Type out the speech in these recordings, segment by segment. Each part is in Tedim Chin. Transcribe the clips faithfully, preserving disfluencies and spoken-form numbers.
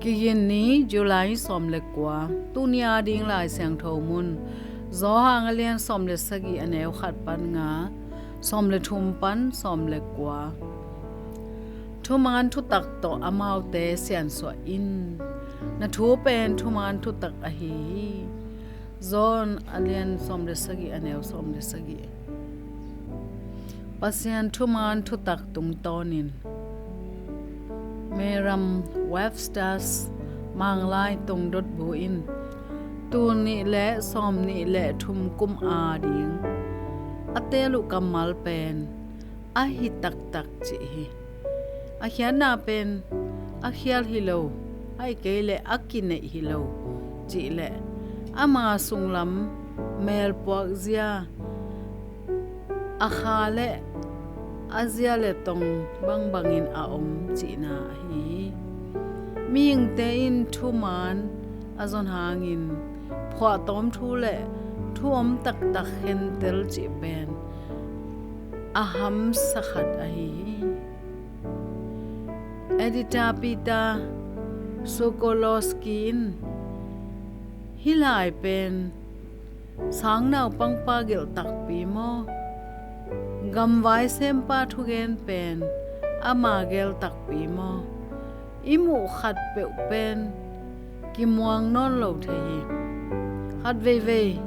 Kigin ni, July sawm le kua. Tuni ading Lai Siangtho mun, Johan a lian sawm le sagih, a neu khat pan nga, sawm le thum pan sawm le kua. Thuman thutak tawh amaute siansuah in. Na thu pen thuman thutak ahi hi. John a lian sawm le sagih, a neu sawm le sagih. Pasian thuman thutak tungtawnin, Merriam Webster's Manglai Tungdotbu in, tul nih le sawm nih le thum kum ading a teel uh kammal pen a hi taktak cih hi. A khiatna pen a khial hi lo, ahih kei leh a kineih hi lo cih le ama sunglam melpuak zia, a kha le a zia le tong bangbangin a om cihna ahi hi. Mihingte in thuman a zon hangin phuahtawm thu le thu om taktak khentel cih pen a hamsa khat ahi hi. Editor Peter Sokolowski in, hih lai pen sang naupangpa gelh takpi maw? Gamvai sempa thugen pen ama gel takpi maw? I muh khatpeuh pen kimuang nawn lo thei hi. Khat veivei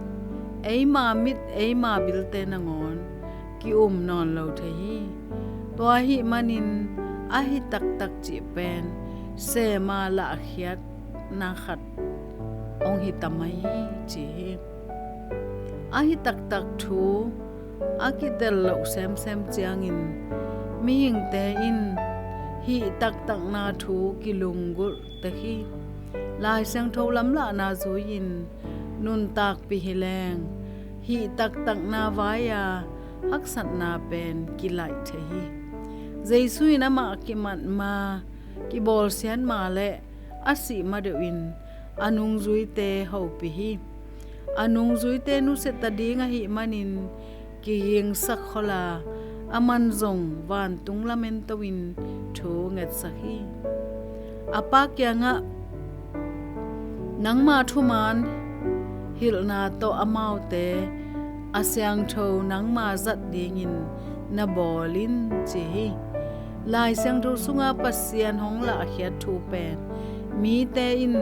eima mit, eima bilte nangawn ki-um nawn lo thei hi. Tua ahih manin a hi taktak cih pen sema lahkhiatna khat hong hi ta mai hi, ci hi. A hi taktak thu a kitel loh semsem ciangin mihingte in hih taktakna thu kilunggulh tek hi. Lai Siangtho lamlahna zui-in nuntakpih hi leng hih taktakna vai-a haksatna pen kilaih thei hi. Jesu in amah kimat ma, kibawlsiat ma le a sih madeuh in a nungzuite hopih hi. A nungzuite nusia ta ding ahih manin kigingsak khol a, aman zong vantung lamen to-in thu ngetsak hi. A pa kiangah, nangma thuman hilhna tawh amaute a siangtho nangma zat dingin na bawl in, ci hi. Lai Siangtho sunga Pasian hong lahkhiat thu pen mite in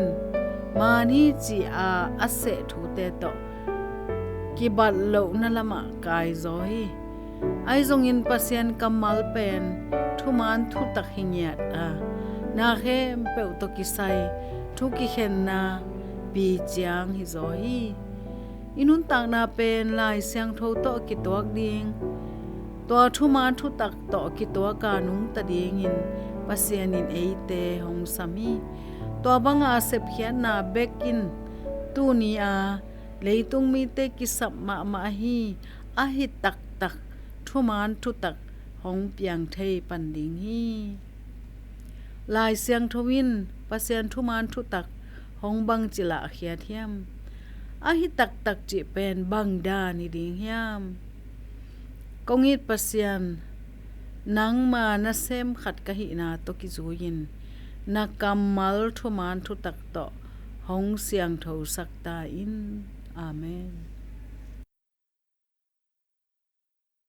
man hi ci-a a seh thute tawh kibat lohna lamah kaizaw hi. Ahi zongin Pasian kammal pen thuman thutak hi ngiat a, na khempeuh tawh kisai thu kikhenna pi ciang hizaw hi. I nuntakna pen Lai Siangtho tawh kituak ding, tua thuman thutak tawh kituak a nungta dingin Pasian in eite hong sam hi. Tua banga sepkhiatna bek in tuni-a leitung mite kisap mahmah ahi a hi taktak thuman thutak hong piang thei pan ding hi. Lai Siangtho in Pasian thuman thutak hong bangci lahkhiat hiam? A hi taktak cih pen bang dan hi ding hiam? Kong it Pasian, nangma nasem khat ka hihna tawh kizui-in na kammal thuman thutak tawh hong siangthosak ta in. Amen.